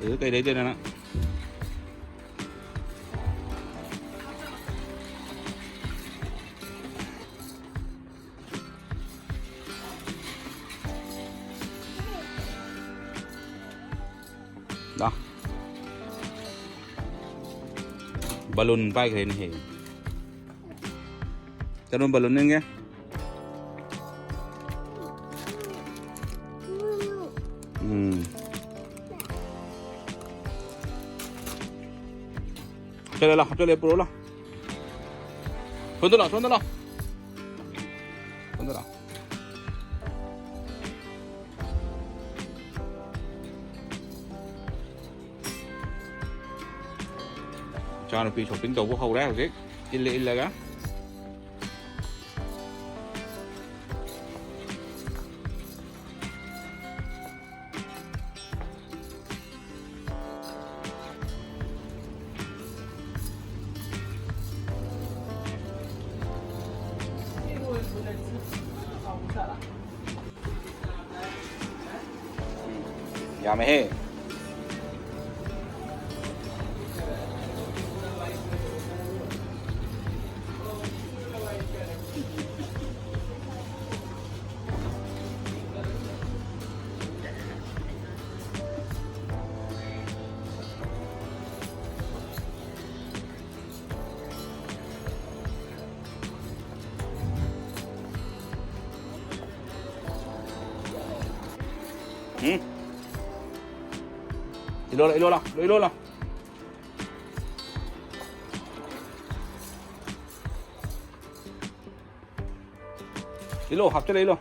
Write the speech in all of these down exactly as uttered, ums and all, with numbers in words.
ꯑꯗꯨ ꯀꯩ ꯂꯩꯗꯣꯏꯅꯣ ꯅꯪ? ꯂꯥ꯫ ꯕꯂꯨꯟ ꯄꯥꯏꯈ꯭ꯔꯦꯅꯦꯍꯦ꯫ ꯀꯔꯝꯕ ꯕꯂꯨꯟ ꯅꯤꯡꯒꯦ? ꯎꯝ꯫ ꯍꯥꯞꯆꯜꯂꯦ ꯂꯥꯎ, ꯍꯥꯞꯆꯜꯂꯦ, ꯄꯨꯔꯛꯑꯣ ꯂꯥꯎ꯫ ꯁꯣꯝꯗ ꯂꯥꯎ, ꯁꯣꯝꯗ ꯂꯥꯎ꯫ ꯁꯣꯝꯗ ꯂꯥꯎ꯫ ꯏꯆꯥꯅꯨꯄꯤ shopping ꯇꯧꯕ ꯍꯧꯔꯦ ꯍꯧꯖꯤꯛ, ꯏꯜꯂ ꯏꯜꯂꯒ꯫ ꯌꯥꯝꯃꯦꯍꯦ꯫ ꯎꯝ꯫ ꯏꯜꯂꯣ ꯂꯥꯎ, ꯏꯜꯂꯣ ꯂꯥꯎ, ꯏꯜꯂꯣ ꯂꯥꯎ꯫ ꯏꯜꯂꯣ, ꯍꯥꯞꯆꯤꯜꯂꯣ, ꯏꯜꯂꯣ꯫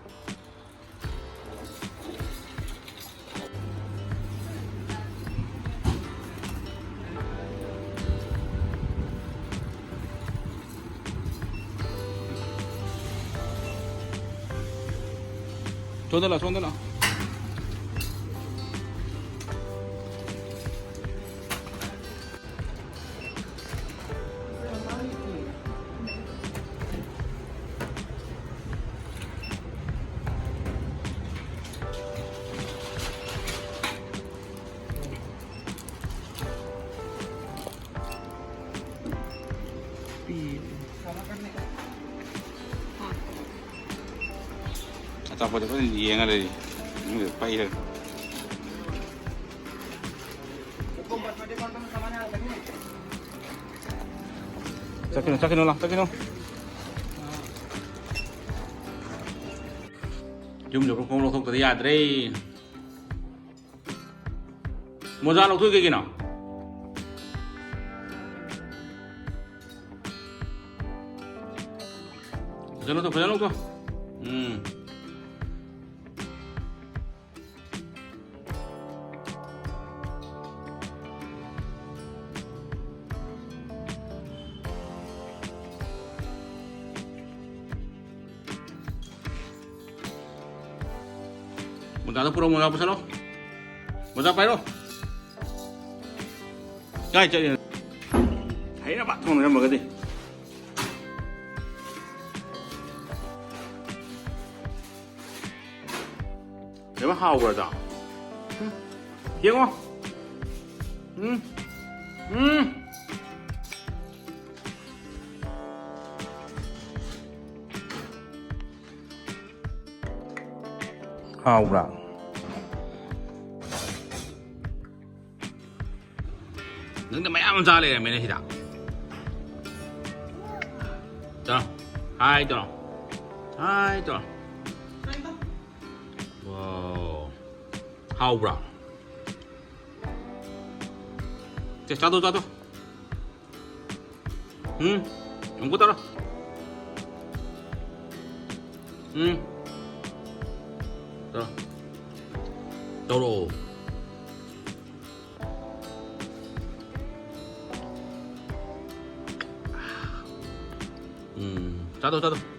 ꯁꯣꯝꯗ ꯂꯥꯎ, ꯁꯣꯝꯗ ꯂꯥꯎ꯫ ꯑꯆꯥꯄꯣꯠꯇꯣ ꯐꯖꯅ ꯌꯦꯡꯉ ꯂꯩꯔꯤ꯫ ꯃꯅꯨꯡꯗ ꯄꯩꯔꯒ꯫ ꯆꯠꯈꯤꯅꯨ, ꯆꯠꯈꯤꯅꯨ, ꯂꯥꯎ, ꯆꯠꯈꯤꯅꯨ꯫ ꯌꯨꯝ ꯌꯧꯕ ꯈꯣꯡꯎꯞ ꯂꯧꯊꯣꯛꯇꯗꯤ ꯌꯥꯗ꯭ꯔꯦ꯫ ꯃꯣꯖꯥ ꯂꯧꯊꯣꯛꯏ ꯀꯩꯒꯤꯅꯣ? ꯐꯖꯅ ꯂꯧꯊꯣꯛ, ꯐꯖꯅ ꯂꯧꯊꯣꯛ꯫ ꯎꯝ꯫ ꯃꯣꯖꯥꯗꯣ ꯄꯨꯔꯛꯑꯣ, ꯃꯣꯖꯥ ꯄꯨꯁꯜꯂꯣ꯫ ꯃꯣꯖꯥ ꯄꯥꯏꯔꯣ꯫ ꯀꯥꯏ ꯆꯠꯂꯤꯅꯣ? ꯍꯩꯅꯕ ꯊꯣꯡꯅꯔꯝꯃꯒꯗꯤ꯫ ꯀꯩꯅꯣ ꯍꯥꯎꯕ꯭ꯔꯥ ꯑꯗꯣ? ꯎꯝ꯫ ꯌꯦꯡꯉꯣ꯫ ꯎꯝ꯫ ꯎꯝ꯫ ꯍꯥꯎꯕ꯭ꯔꯥ? ꯅꯪꯅ ꯃꯌꯥꯝ ꯑꯃ ꯆꯥ ꯂꯩꯔꯝꯃꯦꯅꯦ ꯁꯤꯗ꯫ ꯆꯥ꯫ ꯍꯥꯏ ꯇꯧꯔꯣ꯫ ꯍꯥꯏ ꯇꯧꯔꯣ꯫ ꯋꯥꯎ꯫ ꯍꯥꯎꯕ꯭ꯔꯥ? ꯁꯦ, ꯆꯥꯊꯣꯛ, ꯆꯥꯊꯣꯛ꯫ ꯎꯝ, ꯑꯃꯨꯛꯀ ꯇꯧꯔꯣ꯫ ꯎꯝ꯫ ꯇꯧꯔꯣ꯫ ꯇꯧꯔꯛꯑꯣ꯫ ꯎꯝ, ꯆꯥꯊꯣꯛ, ꯆꯥꯊꯣꯛ꯫